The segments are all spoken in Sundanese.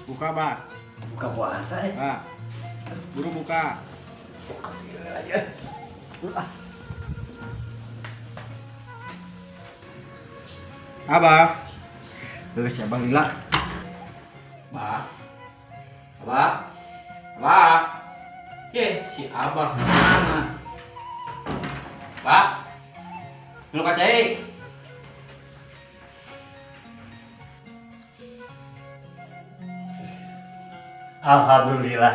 Buka, Bah. Buka puasa eh. Bah. Buru buka. Buka aja. Ah. Abah. Terus ya Bang lila. Bah. Abah. Abah. Ye, si Abah mana? Bah. Lu kacai. Alhamdulillah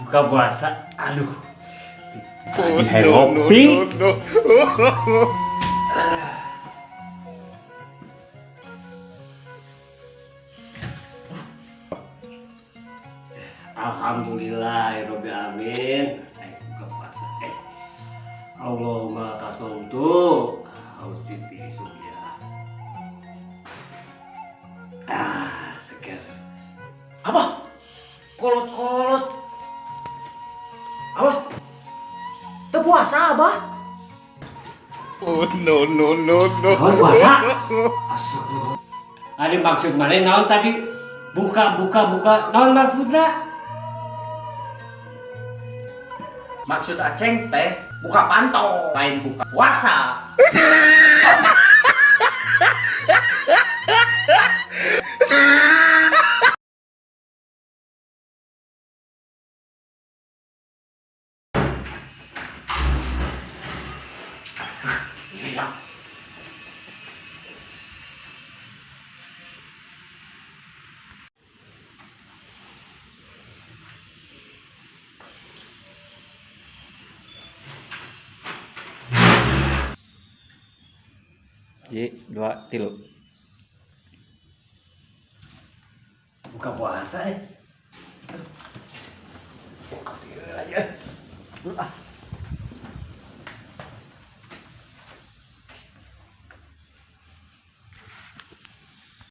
buka puasa. Aduh. Oh, Lagi no, no, ngopi. no, no. Alhamdulillah ya Rabbil alamin. Buka puasa. Allahumma kasumtu hausiti surya. Ah, segar. Apa? Kolot-kolot. Apa? Teu puasa, Abah? Oh, no, no, no, no. Naon puasa? Astagfirullah. Ada maksud mana naon tadi? Buka, buka, buka. Naon maksudna? Maksud Aceng teh buka pantau, lain buka puasa. Ji, 2, 3. Buka puasa eh. Buka aja. Ah.